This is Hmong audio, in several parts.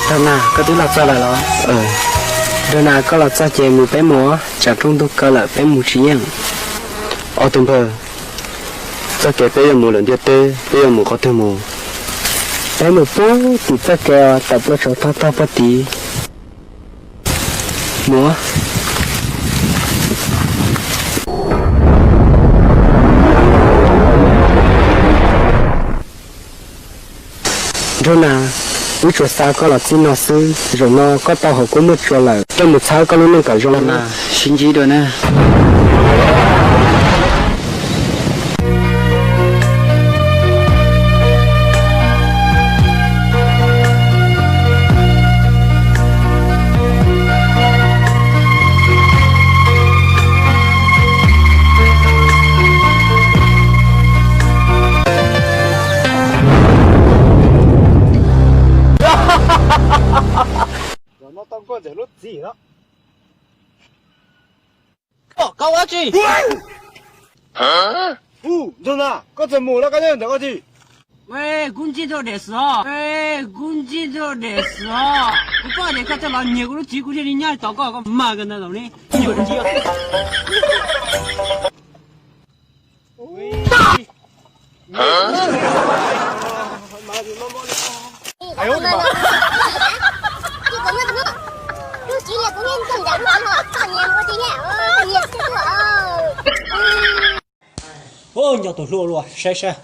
Nraug Nas, koj twb los txog lawm los? Nraug Nas, koj los txog ces mus peb mus, tsam rooj ntuj kaw lawm peb mus tsis yeej. Ob tug npawg, txoj kev peb yuav mus lawm ntiaj teb, peb yuav mus qhov twg mus? Peb mus puag tim txoj kev uas tawm plaws saum tog tog puag tid. Mus. Nraug Nas, wb tsuas xa koj los txij no xwb, zaum no koj tau hauv kuab muaj tsua lawm, koj mus txhawb koj lub neej kom zoo na. Sib ntsib dua na. Zaum no tau nkauj ntxawm lub txim no. Koj ua dab tsi? Nraug Nas, koj txawm mus lawm, koj nyob ntawm koj tsis? Kuv ntsib ntuj dem xwb os, kuv ntsib ntuj dem xwb os. Kuv paub tias koj coj los nyiag kuv lub txiv, kuv thiaj li nyob tos koj, koj mag kawg ntawd los ne. Ua nco tus hlua luaj, saib saib.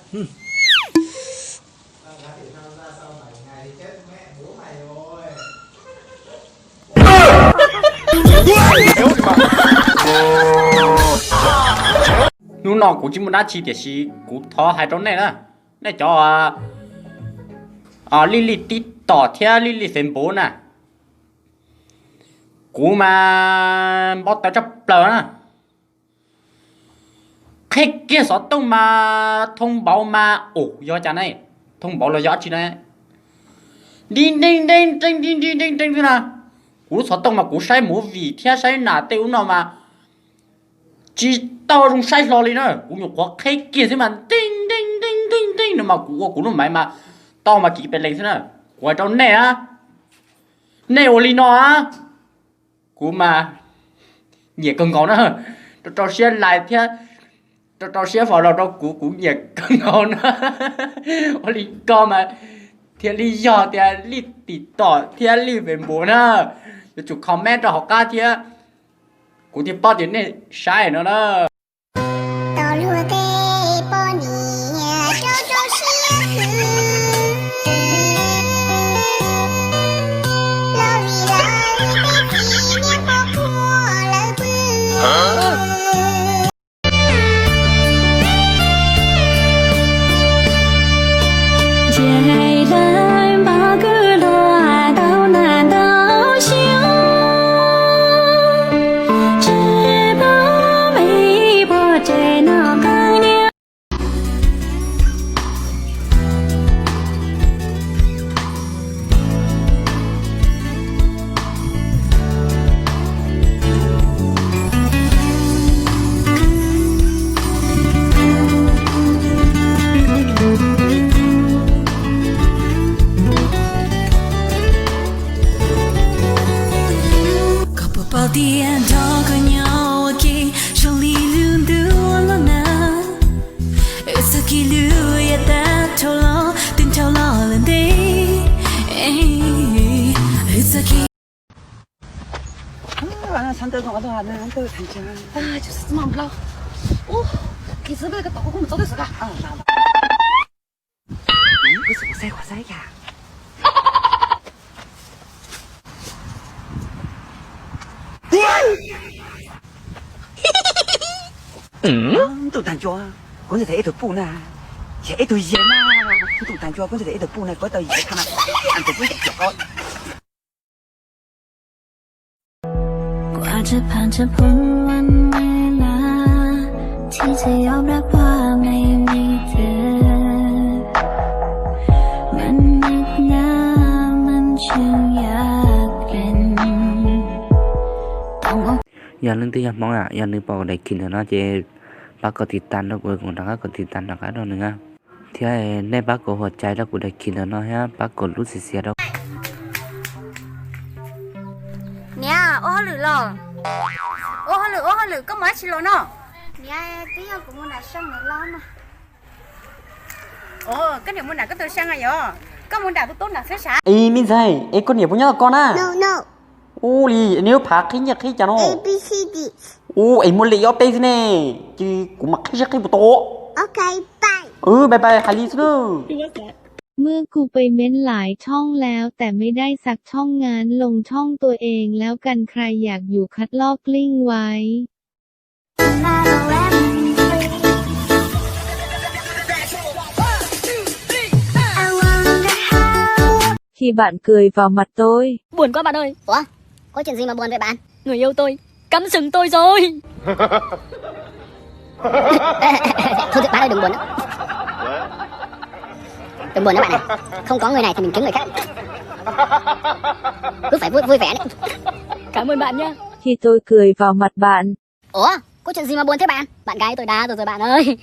Hnub no kuv tsis muaj dab tsi tiam sis kuv thov hais rau nej na, nej cov Lij Lij TikTok thiab Lij Lij Facebook na, kuv mas npau taws tshaj plaws na. Qheb kiag xov tooj mas thoob npauv mas, ua cas ne, thoob npauv los yog dab tsi na, nti nti nti nti nti nti nti nti na. Kuv lub xov tooj mas kuv saib movie thiab saib nas tej ub no mas tsis tau zoo saib hlo li na. Kuv nyuam qhuav qheb kiag xwb mas nti nti nti nti nti no mas kuv ua kuv lub maiv mas tau mas kiv pes lees xwb na. Kuv hais rau nej na, nej ua li no na, kuv mas nyiam kawg nkaus na. Rau rau siab like thiab rau rau siab follow rau kuv, kuv nyiam kawg nkaus na. Ua li ko mas thiaj li yog tias Lij TikTok thiab Lij Facebook na, yuav tsum comment rau hauv qab thiab, kuv thiaj paub tias nej saib no na. Tos luag tej poj niam rau rau siab hwm. Los vim lawv tej txiv niag poj puag lawv pw. Ntshe hlawv npau kwv luag tau nag ntau xyoo, tsis paub me puag tsev no qee niam. Koj puas paub tias nrog koj nyob ua ke zoo li lub ntuj los na. Wb txoj kev hlub yav tag dhau los twb dhau los lawm ntev. Wb txoj kev Ntuj tag ncua, kuv ntshai tias ib tug puj na, yog ib tug yawg na. Ntuj tag ncua, kuv ntshai tias ib tug puj na, kuv tau yawg tha na, tus puj yawg cov. Yog leej twg yog Hmoob na, yog nws pom kuv daim khiv ntawm no ces pab kom tiv tas rau kuv, kuv rov qab kom tiv tas rov qab rau nws na. Thiab nej pab kom huam cai rau kuv daim khiv ntawm no thiab pab kom lub xim xias rau. Ua hauj lwm los? Ua hauj lwm, ua hauj lwm, koj mus dab tsi los no? Niam, twb yog kuv mus nram Seej los mas. Ov, koj niam mus nram koj tus Seej yog? Koj mus nram tus tub nram xwb sav. Es me ntxhais, es koj niam puas nyob tos koj na? Ua li, neb lub phav qhib nyiaj qhib cas no? Ua, es muaj li ob peb xwb ne, ces kuv mam qhib seb qhib puas tau. Bye bye, hais li xwb na.เมื่อกูไปเม้นหลายช่องแล้วแต่ไม่ได้สักช่อง งั้นลงช่องตัวเองแล้วกัน ใครอยากอยู่คัดลอกกลิ้งไว้ Khi bạn cười vào mặt tôi. Buồn quá bạn ơi. Ủa? Có chuyện gì mà buồn vậy bạn? Người yêu tôi cắm sừng tôi rồi. Thôi, bạn ơi, đừng buồn nữa. Đừng buồn nữa bạn à. Không có người này thì mình kiếm người khác. Cứ phải vui vui vẻ đấy. Cảm ơn bạn nhé. Khi tôi cười vào mặt bạn. Ủa? Có chuyện gì mà buồn thế bạn? Bạn gái tôi đá tôi rồi bạn ơi.